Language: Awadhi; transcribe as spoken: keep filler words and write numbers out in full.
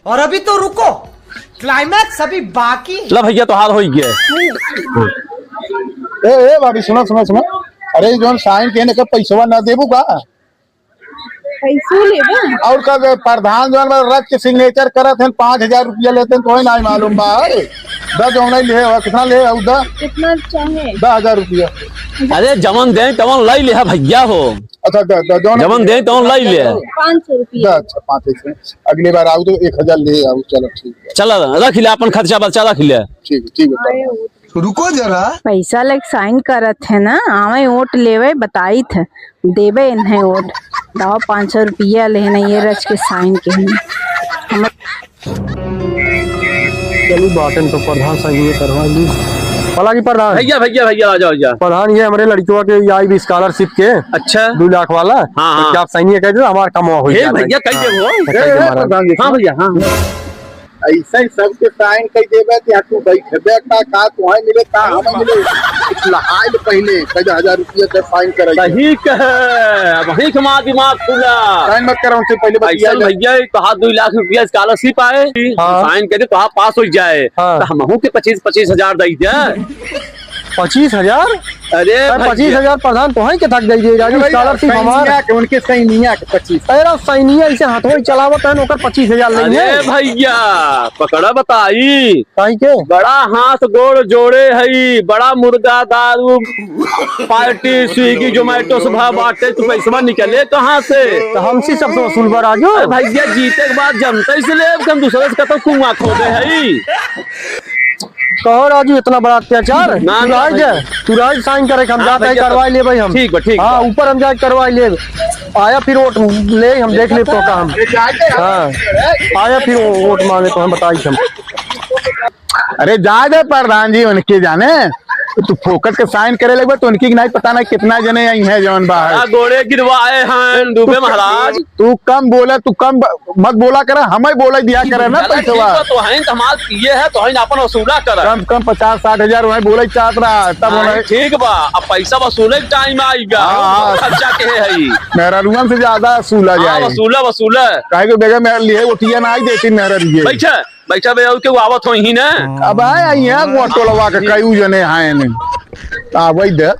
और अभी तो रुको, climax अभी बाकी है। ला भइया, तोहार होइ गया। ए, ए, भाभी, सुना, सुना, सुना। अरे, जौन sign के ने के पैसवा ना देबू का? पैसो लेबा? और का बे, प्रधान जौन बा, रच के signature करत हैं, पाँच हजार रुपया लेते हैं, तोहे नाहीं मालूम बा। अरे, द जौन नहीं ले, कितना ले, द। कितना चाहे? दस हजार रुपया। अरे, जवन दे, तवन लइ ले, भइया हो। अच्छा, द, द, जवन दे, तवन लइ ले। पाँच सौ रुपया। द, अच्छा, पाँच सौ। अगली बार आऊ तो एक हजार ले आऊ, चलो ठीक है। चला, रख ले, अपन खर्चा बर्चा रख ले। ठीक, ठीक है। रुको जरा। पैसा लेके sign करत है ना, आवे वोट लेवे, बताइत है, देबे इन्हें वोट। दाव पाँच सौ रुपया ले ना, ये रच के sign के ही। हम चली बाटन तो प्रधान sign ये करवा ली। भला की प्रधान। भइया, भइया, भइया, आ जाओ, आ जाओ। प्रधान, ये हमरे लड़कियों के आई भी scholarship के। अच्छा। दो लाख वाला। हाँ, तो हाँ। क्या आप sign ये कर दो, हमारा कमवा हो हे जाता है। भइया, कह दे वो। हाँ, कह दे ए, ए, महाराज। प्रधान जी। हाँ भइया, हाँ। ऐसे ही सबके sign कर देबे कि यहाँ तू बैठबे का, का तुहे मिले, का हमें मिले। कुछ लहाइल पहले, कह दे हजार रुपया के sign करे। सही कहे, वही हमारा दिमाग खुला। Sign मत करो उनसे पहले, बतिया ऐसा ले। भइया, तो हाथ दो लाख रुपया scholarship आए, हाँ। Sign कर दे, तो हाथ पास हो जाए। हाँ। तो हमहू के पच्चीस, पच्चीस हजार दे दे। पच्चीस हजार? अरे सर, भइया। पच्चीस हजार प्रधान तोहई के थक जाइए, राजू, अरे भइया, scholarship हमार। सैनिया के, उनके सैनिया के पच्चीस। अरे सैनिया ऐसे हाथों ही चलावत है, ओकर पच्चीस हजार लेंगे। अरे भइया, पकड़ा बताई। काहे के? बड़ा हाथ गोड़ जोड़े हई, बड़ा मुर्गा दारू party, Swiggy, Zomato से भा बाटे, तू पैसवा निकले कहाँ से? तो हमसे सबसे वसूल बा राजू। अरे भइया, जीते के बाद जनता से लेब, हम दूसरे से कतौ कुआं खोदे हई। कहो राजू, इतना बड़ा अत्याचार? ना, तू ना, रह भाई। जा, तू रह, sign करे, हम हाँ, जाते हैं, भैया, करवाई लेब भाई हम। ठीक बा, ठीक हाँ, बा। ऊपर हम जाके करवाई लेब। आया फिर वोट ले, हम देख लेब तो का हम। हाँ, आया फिर वो वोट मांगे तो हम बताई हम। अरे जा दे प्रधान जी, उनके जाने, तू फोकट के sign करे लगबे तो उनकी नहीं पता ना कितना जने आई हैं जौन बाहर। बड़ा गोड़े गिरवाए हैं दुबे महाराज। तू कम बोला, तू कम ब-, मत बोला करा, हमें बोले दिया करे ना चला पैसवा। ठीक बा, तो हैं तो हमार पिए है, तो हैं अपन वसूला करा। कम से कम पचास साठ हजार वहीं बोले चाहत रहा, तब हाँ, उन्हें ठीक बा, अब पैसा वसूले के time आइगा। हाँ, हाँ। खर्चा के है ई? मेहरारुअन से ज्यादा वसूला हाँ, जाए। वसूला, वसूला। काहे के बेगा मेहर लिए, वो टिया ना आई देती मेहरारू ये। बैठा, बैठा बे, और केहू आवत होई ही ना। अब आए, आई हैं, वो टोलवा के कई जने हैं ने। आवई दे।